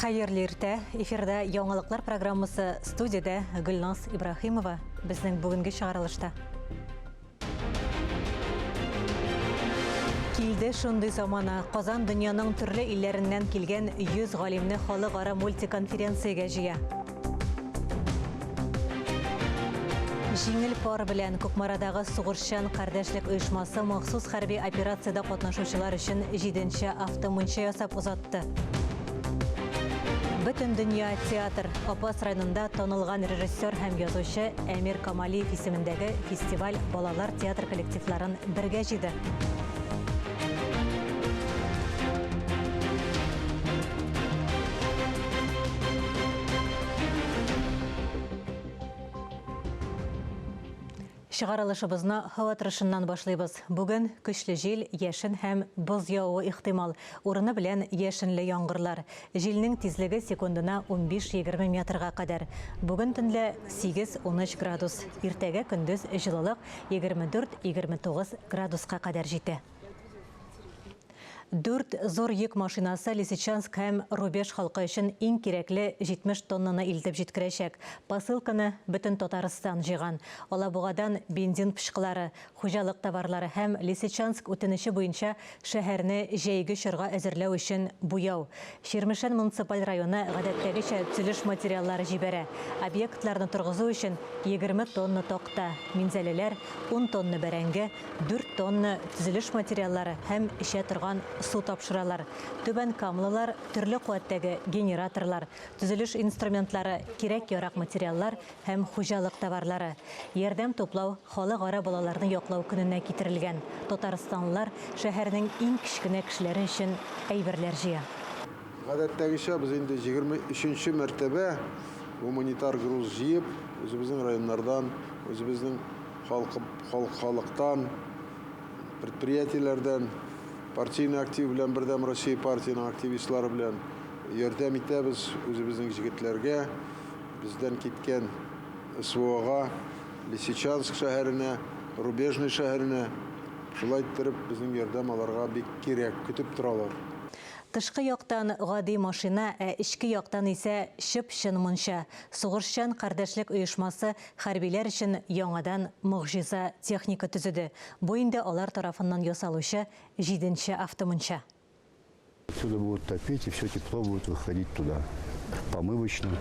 Хәерле иртә. Эфирда яңалыклар программасы студиядә Гөлназ Ибраһимова безнең бүгенге чыгарылышта. Килде шундый замана. Казан дөньяның төрле илләреннән килгән 100 галимне халыкара мультиконференциягә җыя. Җиңел пар белән Кукмарадагы Сугышчан кардәшлек оешмасы махсус хәрби операциядә катнашучылар өчен җиденче автомунча ясап озатты. Бөтен дөнья театр Апас районында танылган режиссер һәм язучы Әмир Камалиев исемендәге фестиваль балалар театр коллективларын бергә җыйды. Чыгарылышыбызны һава торышыннан башлыйбыз. Бүген көчле җил, яшен һәм боз явуы ихтимал. Урыны белән яшенле яңгырлар. Җилнең тизлеге секундына 15-20 метрга кадәр. Бүген төнлә 8-13 градус, иртәгә көндез җылылык 24-29 градуска кадәр җитә. Дүрт зур йөк машинасы Лисичанск һәм Рубеж халкы өчен иң кирәкле 70 тоннаны илтеп җиткерәчәк. Посылканы бөтен Татарстан җыйган. Алабугадан бензин пычкылары, хуҗалык товарлары һәм Лисичанск үтенече буенча шәһәрне җәйге чорга әзерләү өчен буяу. Чирмешән муниципаль районы гадәттәгечә төзелеш материаллары җибәрә. Объектларны торгызу өчен 20 тонна такта, минзәләләр ун тонна бәрәңге, 4 тонна төзелеш материаллары һәм эчә торган су тапшыралар. Түбәнкамлылар төрле куәттәге генераторлар, төзелеш инструментлары, кирәк-ярак материаллар һәм хуҗалык товарлары. Ярдәм туплау Халыкара балаларны яклау көненә китерелгән. Татарстанлылар шәһәрнең иң кечкенә кешеләре өчен әйберләр җыя. Гадәттәгечә, без инде 23 нче мәртәбә гуманитар груз җыеп, үзебезнең районнардан, үзебезнең Халкы, халык халыктан, предприятиеләрдән, партийный актив белән Бердәм Россия партиянең активистлары белән ярдәм итәбез үзебезнең җегетләргә, бездән киткән СВОга, Лисичанск шәһәренә, Рубежный шәһәренә. Шулай иттереп, безнең ярдәм аларга бик кирәк, көтеп торалар. Тышкы яктан гади машина, ә эчке яктан исә чып-чын мунча. Сугышчан кардәшлек оешмасы Хәрбиләр өчен яңадан могҗиза техника төзеде. Бу инде алар тарафыннан ясалучы җиденче автомунча. Отсюда будут топить, и все тепло будет выходить туда, в помывочную.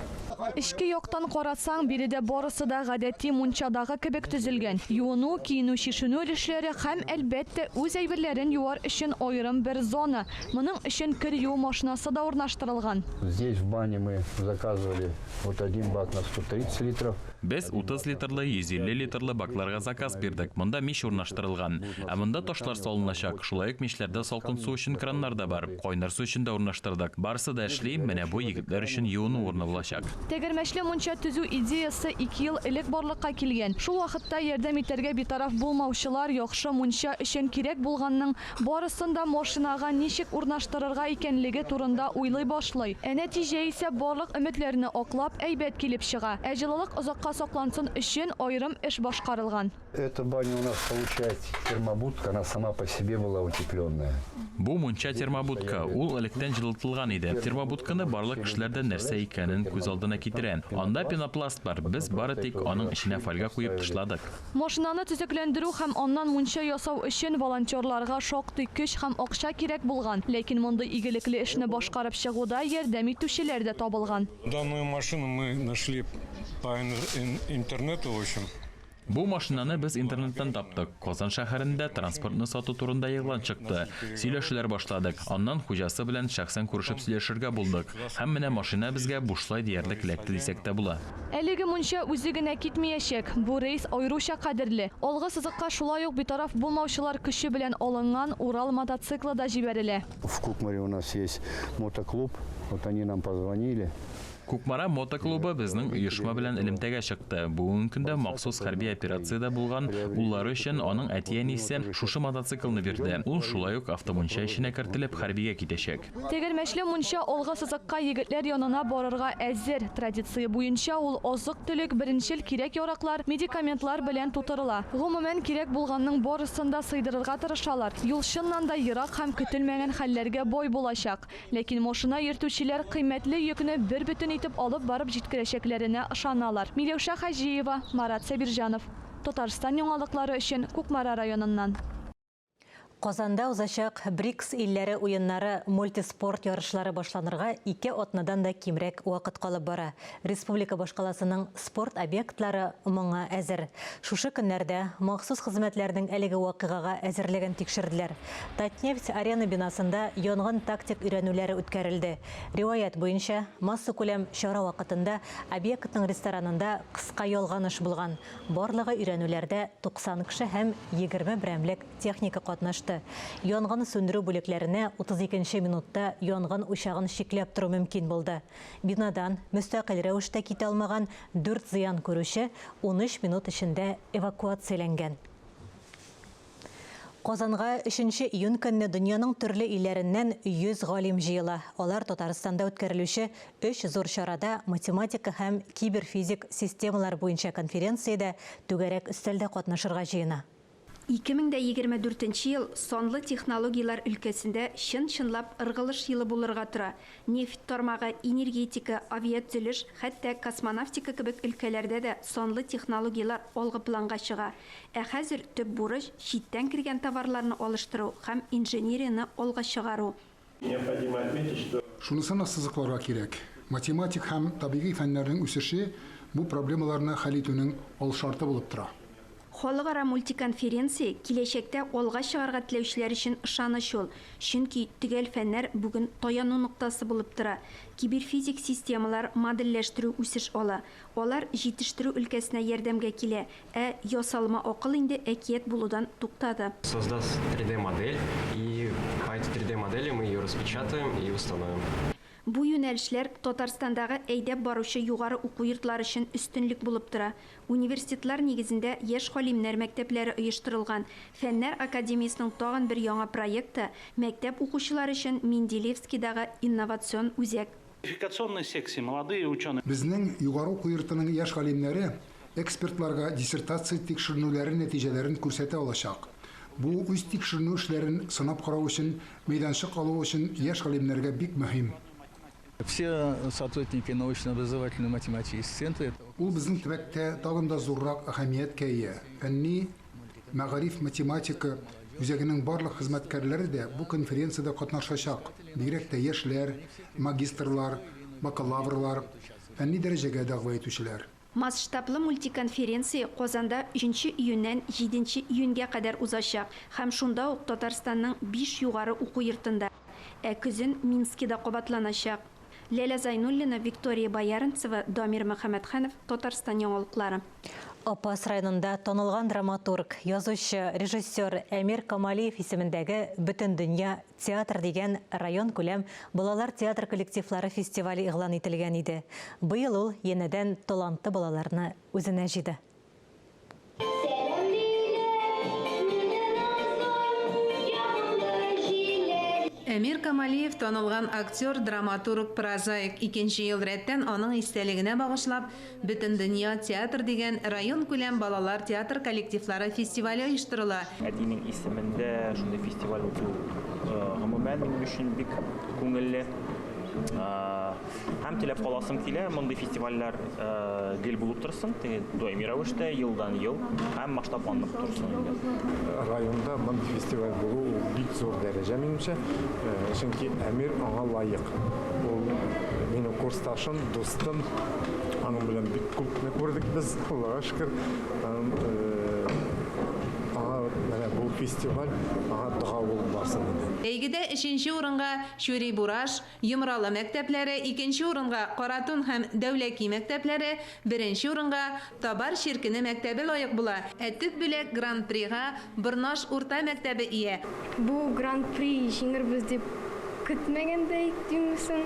Эчке яктан карасаң, биредә барысы да гадәти мунчадагы кебек төзелгән. Юыну, киенү-чишенү өлешләре һәм, әлбәттә, үз әйберләрен юар өчен аерым бер зона. Моның өчен кер юу машинасы да урнаштырылган. Здесь в бане мы заказывали Вот один бак на 130 литров. Без 30 литрлы, 150 литрлы бакларга заказ бирдек. Монда мич урнаштырылган. Ә монда ташлар салыначак. Шулай ук мичләрдә салкын су өчен краннар да бар. Кайнар су өчен дә урнаштырдык. Барысы да эшли, менә бу егетләр өчен юыну урыны булачак. Тәгәрмәчле мунча төзү идеясе ике ел элек барлыкка килгән. Шул вакытта ярдәм итәргә битараф булмаучылар яхшы мунча өчен кирәк булганның Барысын да машинага ничек урнаштырырга икәнлеге турында уйлый башлый. Ә нәтиҗә исә барлык өметләрне аклап, әйбәт килеп чыга. Ә җылылык озакка саклансын өчен аерым эш башкарылган. Эта баня у нас получается термобудка, она сама по себе была утепленная. Бу мунча термобудка, ул электән җылытылган иде. Термобудканы барлык кешеләр дә нәрсә икәнен күз алдына китерә. Анда пенопласт бар, без бары тик аның эченә фольга куеп тышладык. Машинаны төзекләндерү һәм аннан мунча ясау өчен волонтерларга шактый көч һәм акча кирәк булган. Ләкин мондый игелекле эшне башкарып чыгуда ярдәм итүчеләр дә табылган. Данную машину мы нашли по интернету, в общем. Бу машинаны без интернеттан таптык. Казан шәһәрендә транспортны сату турында игълан чыкты. Сөйләшүләр башладык. Аннан хуҗасы белән шәхсән күрешеп сөйләшергә булдык. Һәм менә машина безгә бушлай диярлек эләкте дисәк тә була. Әлеге мунча үзе генә китмиячәк. Бу рейс аеруча кадерле. Алгы сызыкка шулай ук битараф булмаучылар көче белән алынган Урал мотоциклы да җибәрелә. В Кукморе у нас есть мотоклуб, вот они нам позвонили. Кукмара мотоклубы безнең оешма белән элемтәгә чыкты. Бүгенге көндә махсус хәрби операциядә булган уллары өчен аның әти-әнисе шушы мотоциклны бирде. Ул шулай ук автомунча эченә кертелеп хәрбигә китәчәк. Тәгәрмәчле мунча алгы сызыкка егетләр янына барырга әзер. Традиция буенча ул азык-төлек, беренчел кирәк-яраклар, медикаментлар белән тутырыла. Гомумән, кирәк булганның барысын да сыйдырырга тырышалар. Юл чыннан да ерак һәм көтелмәгән хәлләргә бай булачак. Ләкин машина йөртүчеләр кыйммәтле йөкне бербөтен итеп алып барып җиткерәчәкләренә ышаналар. Миләүшә Хаҗиева, Марат Сәбирҗанов. Татарстан яңалыклары өчен Кукмара районыннан. Казанда узачак БРИКС илләре уеннары мультиспорт ярышлары башланырга ике атнадан да кимрәк вакыт калып бара. Республика башкаласының спорт объектлары моңа әзер. Шушы көннәрдә махсус хезмәтләрнең әлеге вакыйгага әзерлеген тикшерделәр. Татнефть-Арена бинасында янгын тактик өйрәнүләре үткәрелде. Риваять буенча, массакүләм чара вакытында объектның ресторанында кыска ялганыш булган. Барлыгы өйрәнүләрдә 90 кеше һәм 20 берәмлек техника катнашты. Янгын сүндерү бүлекләренә 32 нче минутта янгын учагын чикләп тору мөмкин булды. Бинадан мөстәкыйль рәвештә китә алмаган дүрт зыян күрүче 13 минут эчендә эвакуацияләнгән. Казанга өченче июнь көнне дөньяның төрле илләреннән 100 галим җыела. Алар Татарстанда үткәрелүче өч зур чарада математика һәм киберфизик системалар буенча конференциядә түгәрәк өстәлдә катнашырга җыена. 2024 нче ел санлы технологияләр өлкәсендә чын-чынлап ыргылыш елы булырга тора. Нефть тармагы, энергетика, авиатөзелеш, хәтта космонавтика кебек өлкәләрдә дә санлы технологияләр алгы планга чыга. Ә хәзер төп бурыч, читтән кергән товарларны алыштыру һәм инженерияне алга чыгару. Необходимо отметить, что. Шунысын ассызыкларга кирәк, математик һәм табигый фәннәрнең үсеше бу проблемаларны хәл итүнең алшарты булып тора. Халыкара мультиконференция, киләчәктә алга чыгарга теләүчеләр өчен ышаныч ул, чөнки төгәл фәннәр бүген таяну ноктасы булып тора. Киберфизик системалар, модельләштерү үсеш ала. Алар җитештерү өлкәсенә ярдәмгә килә, ә ясалма акыл инде әкият булудан туктады. Создаст 3D модель и по этой 3D модели мы ее распечатаем и установим. Бу юнәлешләр Татарстандагы әйдәп баручы югары уку йортлары өчен өстенлек булып тора. Университетлар нигезендә яшь галимнәр мәктәпләре оештырылган. Фәннәр академиясенең тагын бер яңа проекты, мәктәп укучылары өчен Менделеевскидагы инновацион үзәк. Квалификационные секции, молодые ученые. Безнең югары уку йортының яшь галимнәре экспертларга диссертация тикшеренүләре нәтиҗәләрен күрсәтә алачак. Бу үз тикшеренү эшләрен сынап карау өчен мәйданчык алу өчен яшь галимнәргә бик мөһим. Все сотрудники научно-образовательного математического центра. Ул безнең төбәктә тагын да зуррак әһәмияткә ия. Фәнни Мәгариф математика үзәгенең барлык хезмәткәрләре дә бу конференциядә катнашачак, бигрәк тә яшьләр, магистрлар, бакалаврлар, фәнни дәрәҗәгә дәгъва итүчеләр. Масштаблы мультиконференция Казанда өченче июньнән җиденче июньгә кадәр узачак һәм шунда ук Татарстанның биш югары уку йортында, ә көзен Минскида кабатланачак. Ләлә Зайнуллина, Виктория Боярынцева, Дамир Мөхәммәтханов, Татарстан яңалыклары. Апас районында танылган драматург, язучы, режиссер Әмир Камалиев исемендәге Бөтендөнья театр дигән районкүләм балалар театр коллективлары фестивале игълан ителгән иде. Быел ул янәдән талантлы балаларны үзенә җыйды. Сәлам биреп, мине назлы, ягымлы җилләр. Әмир Камалиев, танылган актер, драматург, прозаик. Икенче ел рәттән аның истәлегенә багышлап, Бөтендөнья театр дигән районкүләм балалар театр коллективлары фестивале оештырыла. Әтинең исемендә шундый фестиваль үтү гомумән минем өчен бик күңелле. Һәм теләп каласым килә, мондый фестивальләр гел булып торсын, теге даими рәвештә, елдан-ел һәм масштабланып торсын инде. Районда мондый фестиваль булу ул бик зур дәрәҗә, минемчә, чөнки Әмир аңа лаек. Ул минем курсташым, дустым, аның белән бик күпне күрдек без, Аллага шөкер. Аңа менә бу фестиваль аңа дога булып барсын иде. Бәйгедә өченче урынга Чүри-Бураш, Йомралы мәктәпләре, икенче урынга Каратун һәм Дәүләки мәктәпләре, беренче урынга Табар Черкене мәктәбе лаек була. Ә төп бүләк Гран-прига Борнаш урта мәктәбе ия. Бу Гран-при җиңербез дип көтмәгән дә идем соң.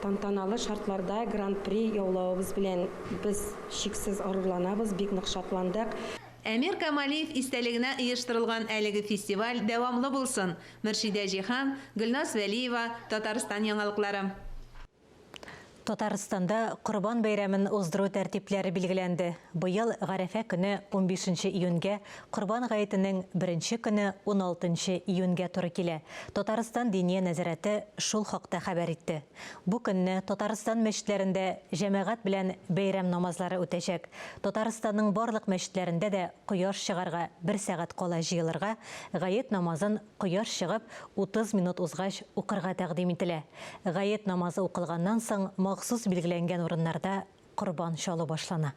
Тантаналы шартларда Гран-при яулавыбыз белән без чиксез горурланабыз, бик нык шатландык. Әмир Камалиев истәлегенә оештырылган әлеге фестиваль дәвамлы булсын! Мөршидә Җиһан, Гөлназ Вәлиева, Татарстан яңалыклары. Татарстанда Корбан бәйрәмен уздыру тәртипләре билгеләнде. Быел Гарәфә көне унбишенче июньгә, Корбан гаетенең беренче көне уналтынчы июньгә туры килә. Татарстан Диния нәзарәте шул хакта хәбәр итте. Бу көнне Татарстан мәчетләрендә җәмәгать белән бәйрәм намазлары үтәчәк. Татарстанның барлык мәчетләрендә дә кояш чыгарга бер сәгать кала җыелырга, гает намазын кояш чыгып, 30 минут узгач укырга тәкъдим ителә. Гает намазы укылганнан соң махсус билгеләнгән урыннарда корбан чалу башлана.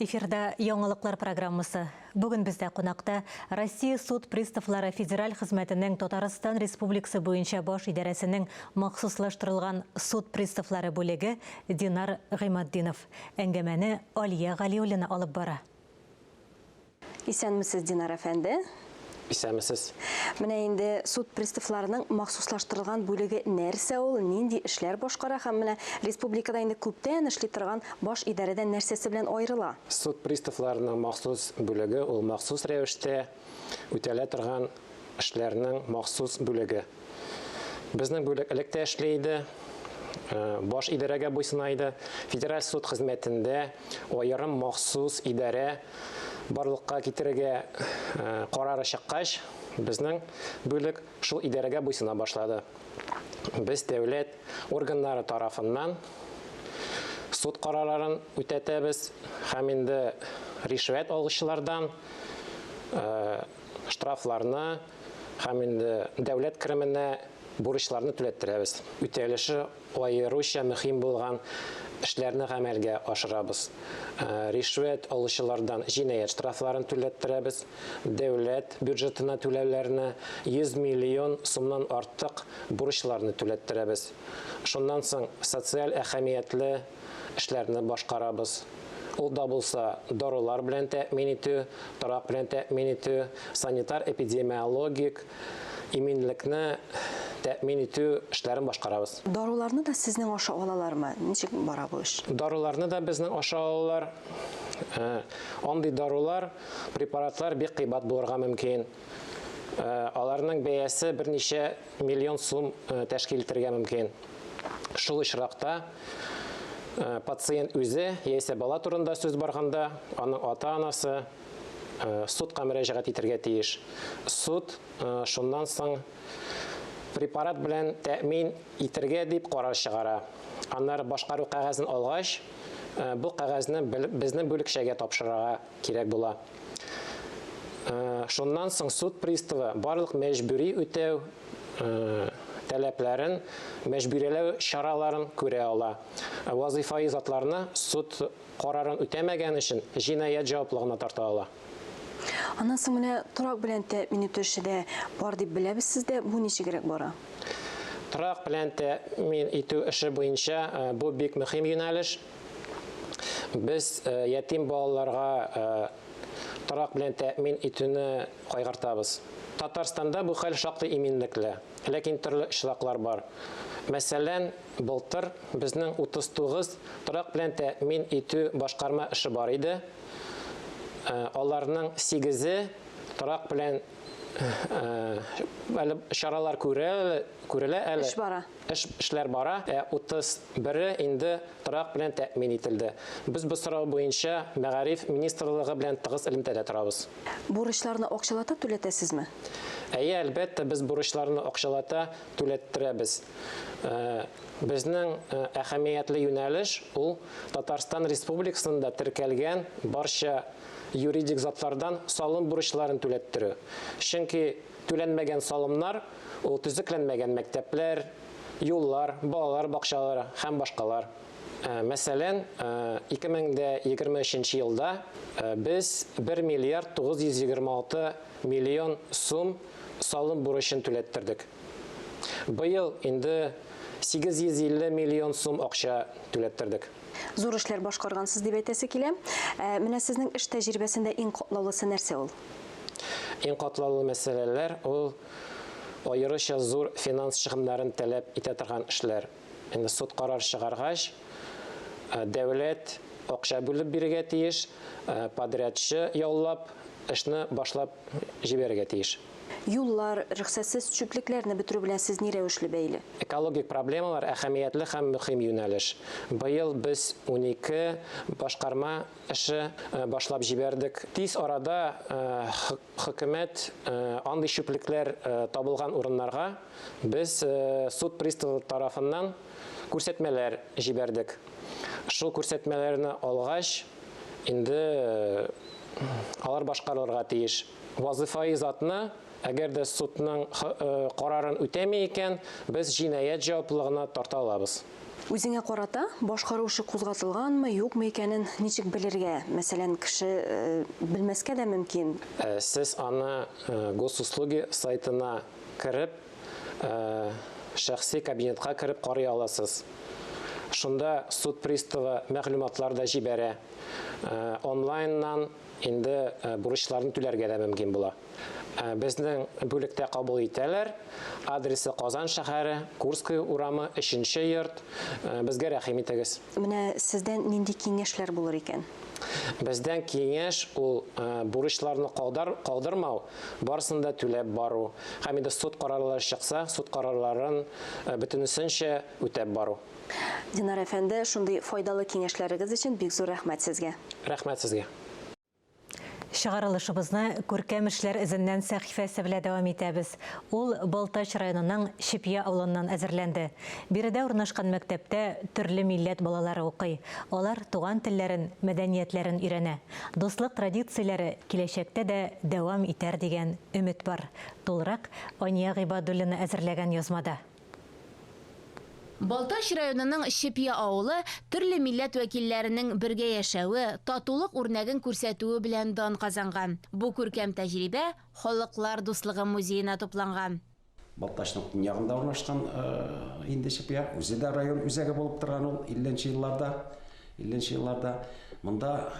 Эфирда яңалыклар программасы. Бүген бездә кунакта Россия суд приставлары федераль хезмәтенең Татарстан Республикасы буенча баш идарәсенең махсуслаштырылган суд приставлары бүлеге Динар Гыйматдинов. Әңгәмәне Алия Галиуллина алып бара. Исәнмесез, Динар әфәнде. Исәнмесез. Менә инде суд приставларының махсуслаштырылган бүлеге нәрсә ул, нинди эшләр башкара һәм менә республикада инде күптән эшли торган баш идарәдән нәрсәсе белән аерыла? Суд приставларының махсус бүлеге ул махсус рәвештә үтәлә торган эшләрнең махсус бүлеге. Безнең бүлек элек тә эшли иде, э, баш идарәгә буйсына иде. Федераль суд хезмәтендә аерым махсус идарә барлыкка китерергә э, карары чыккач, безнең бүлек шул идарәгә буйсына башлады. Без дәүләт органнары тарафыннан суд карарларын үтәтәбез һәм инде ришвәт алучылардан э, штрафларны һәм инде дәүләт кеременә бурычларны түләттерәбез. Үтәлеше аеруча мөһим булган эшләрне гамәлгә ашырабыз. Э, ришвәт алучылардан җинаять штрафларын түләттерәбез, дәүләт бюджетына түләүләрне 100 миллион сумнан артык бурычларны түләттерәбез. Шуннан соң социаль әһәмиятле эшләрне башкарабыз. Ул да булса дарулар белән тәэмин итү, торак белән тәэмин итү, санитар-эпидемиологик иминлекне тәэмин итү эшләрен башкарабыз. Даруларны да сезнең аша алалармы? Ничек бара бу эш? Даруларны да безнең аша алалар. Э, андый дарулар, препаратлар бик кыйбат булырга мөмкин. Э, аларның бәясе берничә миллион сум э, тәшкил итәргә мөмкин. Шул очракта э, пациент үзе яисә бала турында сүз барганда, аның ата-анасы э, судка мөрәҗәгать итәргә тиеш. Суд э, шуннан соң препарат белән тәэмин итәргә дип карар чыгара. Аннары башкару кәгазен алгач, бу кәгазьне безнең бүлекчәгә тапшырырга кирәк була. Шуннан соң суд приставы барлык мәҗбүри үтәү таләпләрен, мәҗбүриләү чараларын күрә ала. Вазыйфаи затларны суд карарын үтәмәгән өчен җинаять җаваплыгына тарта ала. Аннан соң менә торак белән тәэмин итү эше дә бар дип беләбез сездә. Бу ничегрәк бара? Торак белән тәэмин итү эше буенча бу бик мөһим юнәлеш. Без ятим балаларга торак белән тәэмин итүне кайгыртабыз. Татарстанда бу хәл шактый иминлекле, ләкин төрле очраклар бар. Мәсәлән, былтыр безнең 39 торак белән тәэмин итү башкарма эше бар иде. Э, аларның сигезе торак белән э, әле чаралар күрелә әле. Эш бара. Эш, эшләр бара, ә 31-е инде торак белән тәэмин ителде. Без бу сорау буенча Мәгариф министрлыгы белән тыгыз элемтәдә торабыз. Бурычларны акчалата түләтәсезме? Әйе, әлбәттә, без бурычларны акчалата түләттерәбез. Э, безнең э, әһәмиятле юнәлеш ул Татарстан Республикасында теркәлгән барча юридик затлардан салым бурычларын түләттерү. Чөнки Түләнмәгән салымнар, ул төзекләнмәгән мәктәпләр, юллар, балалар бакчалары һәм башкалар. Мәсәлән, 2023 елда без 1 миллиард 926 миллион сум салым бурычын түләттердек. Быел инде 850 миллион сум акча түләттердек. Зур эшләр башкаргансыз дип әйтәсе килә. Ә менә сезнең эш тәҗрибәсендә иң катлаулысы нәрсә ул? Иң катлаулы мәсьәләләр ул аеруча зур финанс чыгымнарын таләп итә торган эшләр. Инде суд карар чыгаргач, дәүләт акча бүлеп бирергә тиеш, подрядчы яллап, эшне башлап җибәрергә тиеш. Юллар, рөхсәтсез чүплекләрне бетерү белән сез ни рәвешле бәйле? Экологик проблемалар, әһәмиятле һәм мөһим юнәлеш. Быел без 12 башкарма эше башлап җибәрдек. Тиз арада хөкүмәт андый чүплекләр табылган урыннарга без суд приставы тарафыннан күрсәтмәләр җибәрдек. Шул күрсәтмәләрне алгач, инде алар башкарылырга тиеш. Вазыйфаи затны, әгәр дә судның карарын үтәми икән, без җинаять җаваплылыгына тарта алабыз. Үзеңә карата башкару эше кузгатылганмы, юкмы икәнен ничек белергә? Мәсәлән, кеше белмәскә дә мөмкин. Сез аны Госуслуги сайтына кереп, шәхси кабинетка кереп карый аласыз. Шунда суд приставы мәгълүматлар да җибәрә. Онлайннан инде бурычларны түләргә дә мөмкин була. Безнең бүлектә кабул итәләр. Адресы Казан шәһәре, Курская урамы, 3 йорт. Безгә рәхим итегез. Менә сездән нинди киңәшләр булыр икән? Бездән киңәш ул бурычларны калдырмау, барысын да түләп бару. Һәм инде суд карарлары чыкса, суд карарларын бөтенесенчә үтәп бару. Динар әфәнде, шундый файдалы киңәшләрегез өчен бик зур рәхмәт сезгә. Рәхмәт сезгә. Чыгарылышыбызны Күркәм эшләр эзеннән сәхифәсе белән дәвам итәбез. Ул Балтач районының Чепья авылыннан әзерләнде. Биредә урнашкан мәктәптә төрле милләт балалары укый. Алар туган телләрен, мәдәниятләрен өйрәнә. Дуслык традицияләре киләчәктә дә дәвам итәр дигән өмет бар. Тулырак Ания Гыйбадуллина әзерләгән язмада. Балтач районының Чепья авылы төрле милләт вәкилләренең бергә яшәве, татулык үрнәген күрсәтүе белән дан казанган. Бу күркәм тәҗрибә Халыклар дуслыгы музеена тупланган. Балтачның төньягында урнашкан инде Чепья, үзе дә район үзәге булып торган ул 50 нче елларда. 50 нче елларда монда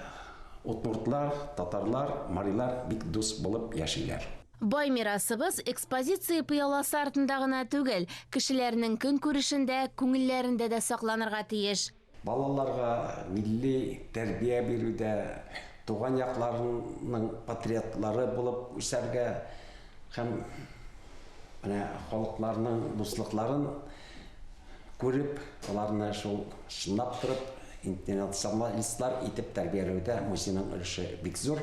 удмуртлар, татарлар, марилар бик дус булып яшиләр. Бай мирасыбыз экспозиция пыяласы артында гына түгел, кешеләрнең көнкүрешендә, күңелләрендә дә сакланырга тиеш. Балаларга милли тәрбия бирүдә, туган якларының патриотлары булып үсәргә һәм менә халыкларның дуслыкларын күреп, аларны шул чынлап торып интернационалистлар итеп тәрбияләүдә музейның өлеше бик зур.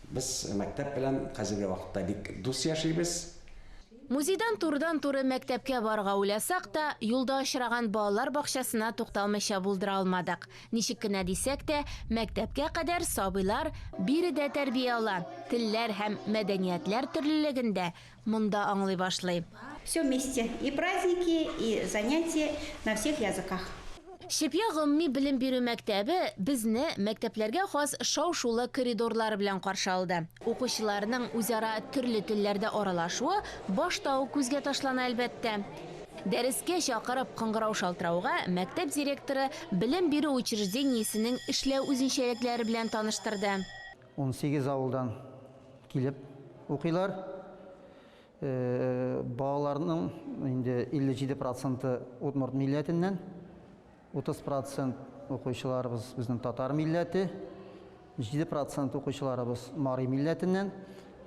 Без мәктәп белән хәзерге вакытта бик дус яшибез. Музейдан турыдан-туры мәктәпкә барырга уйласак та, юлда очраган балалар бакчасына тукталмыйча булдыра алмадык. Ничек кенә дисәк тә, мәктәпкә кадәр сабыйлар биредә тәрбия ала, телләр һәм мәдәниятләр төрлелеген дә монда аңлый башлый. Все вместе, и праздники, и занятия на всех языках. Чепья гомуми белем бирү мәктәбе безне мәктәпләргә хас шау-шулы коридорлары белән каршы алды. Укучыларның үзара төрле телләрдә аралашуы башта ук күзгә ташлана, әлбәттә. Дәрескә чакырып кыңгырау шалтырауга мәктәп директоры белем бирү учреждениесенең эшләү үзенчәлекләре белән таныштырды. 18 авылдан килеп укыйлар. Балаларның инде 57 проценты удмурт милләтеннән, 30 процент укучыларыбыз безнең татар милләте, 7 процент укучыларыбыз мари милләтеннән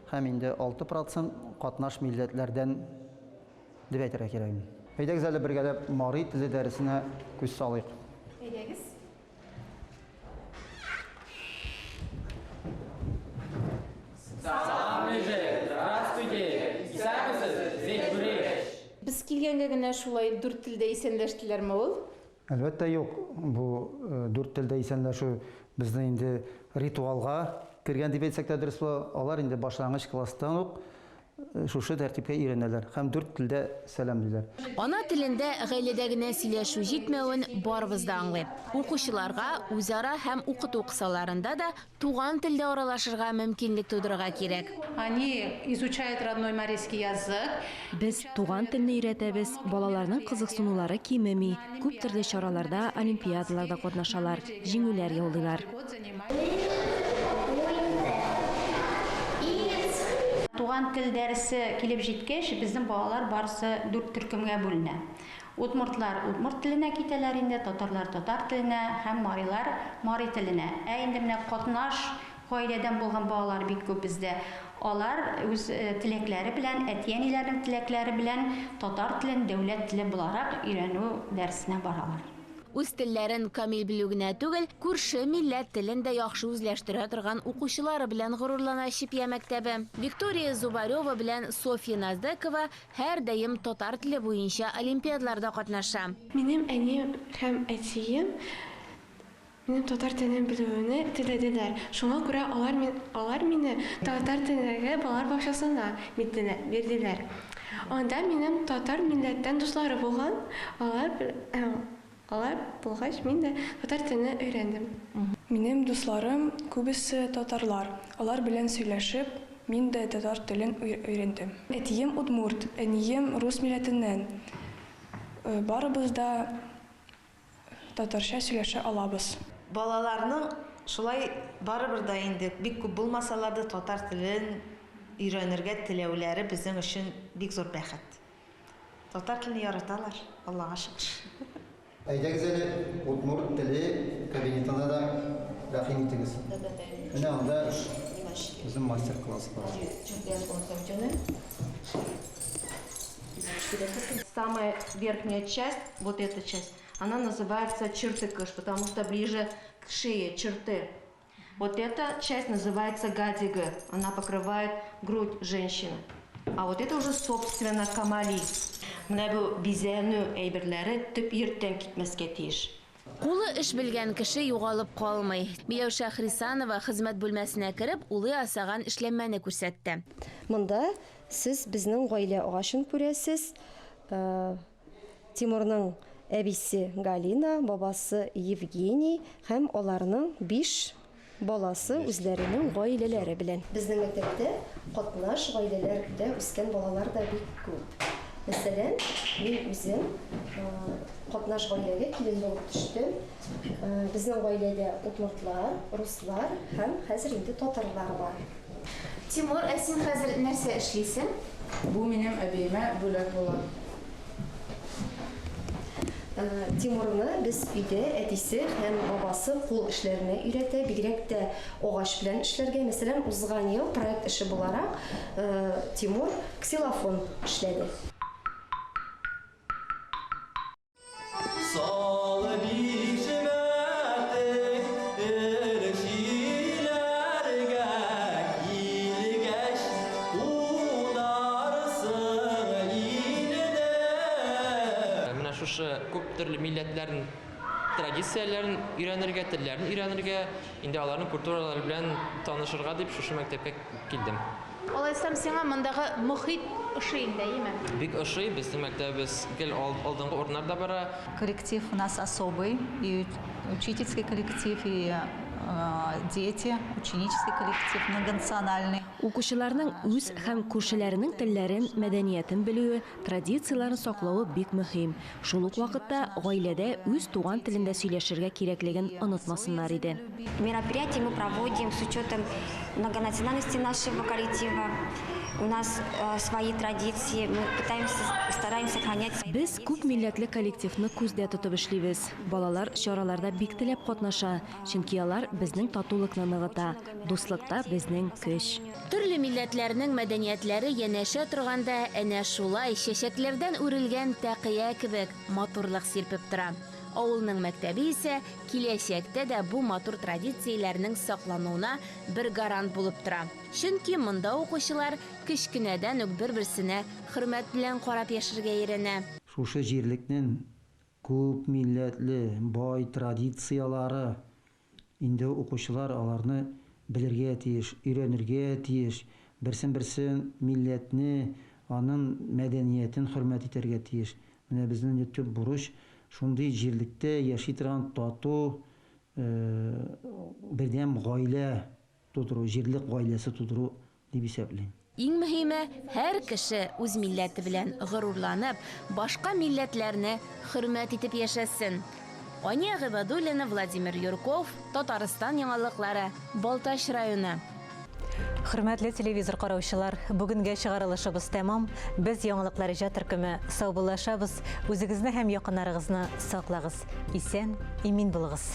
һәм инде 6 процент катнаш милләтләрдән дип әйтергә кирәк. Әйдәгез әле бергәләп мари теле дәресенә күз салыйк. Әйдәгез. Без килгәнгә генә шулай дүрт телдә исәнләштеләрме ул? Әлбәттә, юк. Бу дүрт телдә исәнләшү безнең инде ритуалга кергән дип әйтсәк тә дөрес була. Алар инде башлангыч класстан ук Шушы тәртипкә өйрәнәләр һәм дүрт телдә сәламлиләр. Ана телендә гаиләдә генә сөйләшү җитмәвен барыбыз да аңлый. Укучыларга үзара һәм укыту кысаларында да туган телдә аралашырга мөмкинлек тудырырга кирәк. Они изучают родной марийский язык. Без туган телне өйрәтәбез, балаларның кызыксынулары кимеми, күп төрле чараларда, олимпиадаларда катнашалар, җиңүләр яулыйлар. туган тел дәресе килеп җиткәч, безнең балалар барысы дүрт төркемгә бүленә. Удмуртлар удмурт теленә китәләр инде, татарлар татар теленә һәм марилар мари теленә. Ә инде менә катнаш гаиләдән булган балалар бик күп бездә. Алар үз теләкләре белән, әти-әниләренең теләкләре белән татар телен дәүләт теле буларак өйрәнү дәресенә баралар. Үз телләрен камил белү генә түгел, күрше милләт телен дә яхшы үзләштерә торган укучылары белән горурлана Чепья мәктәбе. Виктория Зубарева белән Софья Наздекова һәрдаим татар теле буенча олимпиадаларда катнаша. Минем әнием һәм әтием минем татар телен белүемне теләделәр. Шуңа күрә алар алар мине татар телендәге балалар бакчасына бирделәр. Анда минем татар милләттән дуслары булган, алар алар булгач, мин дә татар телене өйрәндем. Минем дусларым күбесе татарлар, алар белән сөйләшеп, мин дә татар телен өйрәндем. Әтием удмурт, әнием рус милләтеннән. Барыбыз да татарча сөйләшә алабыз. Балаларның шулай барыбер да инде бик күп булмасалар да татар телен өйрәнергә теләүләре безнең өчен бик зур бәхет. Татар телен яраталар, Аллага шөкер. Әйдәгез әле удмурт теле кабинетына да рәхим итегез. Менә анда безнең мастер-класс бара. Самая верхняя часть, вот эта часть, она называется чертыкыш, потому что ближе к шее черты. Вот эта часть называется гадига, она покрывает грудь женщины. А вот это уже собственно камали. Менә бу бизәнү әйберләре төп йорттан китмәскә тиеш. Кулы эш белгән кеше югалып калмый. Миләүшә Хрисанова хезмәт бүлмәсенә кереп, улы ясаган эшләнмәне күрсәтте. Монда сез безнең гаилә агачын күрәсез. Тимурның әбисе Галина, бабасы Евгений һәм аларның биш баласы үзләренең гаиләләре белән. Безнең мәктәптә катнаш гаиләләрдә үскән балалар да бик күп. Мәсәлән, мин үзем катнаш гаиләгә килен булып төштем. Безнең гаиләдә удмуртлар, руслар һәм хәзер инде татарлар бар. Тимур, ә син хәзер нәрсә эшлисең? Бу минем әбиемә бүләк була. Тимурны без өйдә әтисе һәм бабасы кул эшләренә өйрәтә, бигрәк тә агач белән эшләргә. Мәсәлән, узган ел проект эше буларак Тимур ксилофон эшләде. Менә шушы күп төрле милләтләрнең традицияләрен өйрәнергә, телләрен өйрәнергә, инде аларның культуралары белән танышырга дип шушы мәктәпкә килдем. Алайсам, сиңа мондагы мохит ошый инде, әйеме? Бик ошый, безнең мәктәбебез гел алдынгы урыннарда бара. Коллектив у нас особый, и учительский коллектив, и дети, ученический коллектив многонациональный. Укучыларның үз һәм күршеләренең телләрен, мәдәниятен белүе, традицияләрен саклавы бик мөһим. Шул ук вакытта гаиләдә үз туган телендә сөйләшергә кирәклеген онытмасыннар иде. Мероприятие мы проводим с учетом многонациональности нашего коллектива. У нас свои традиции, мы пытаемся, стараемся сохранять. Без күп милләтле коллективны күздә тотып эшлибез. Балалар чараларда бик теләп катнаша, чөнки алар безнең татулыкны ныгыта. Дуслыкта безнең көч. Төрле милләтләрнең мәдәниятләре янәшә торганда әнә шулай чәчәкләрдән үрелгән тәкыя кебек матурлык сирпеп тора. Авылның мәктәбе исә киләчәктә дә бу матур традицияләрнең саклануына бер гарант булып тора. Чөнки монда укучылар кечкенәдән үк бер-берсенә хөрмәт белән карап яшәргә өйрәнә. Шушы җирлекнең күп милләтле, бай традицияләре инде укучылар аларны белергә тиеш, өйрәнергә тиеш, берсен-берсен милләтне, аның мәдәниятен хөрмәт итәргә тиеш. Менә безнең төп бурыч шундый җирлектә яши торган тату бердәм гаилә тудыру, җирлек гаиләсе тудыру дип исәплим. Иң мөһиме, һәр кеше үз милләте белән горурланып, башка милләтләрне хөрмәт итеп яшәсен. Ания Гыйбадуллина, Владимир Юрков, Татарстан яңалыклары, Балтач районы. Хөрмәтле телевизор караучылар, бүгенгә чыгарылышыбыз тәмам. Без яңалыклар иҗат төркеме саубуллашабыз. Үзегезне һәм якыннарыгызны саклагыз. Исән, имин булыгыз.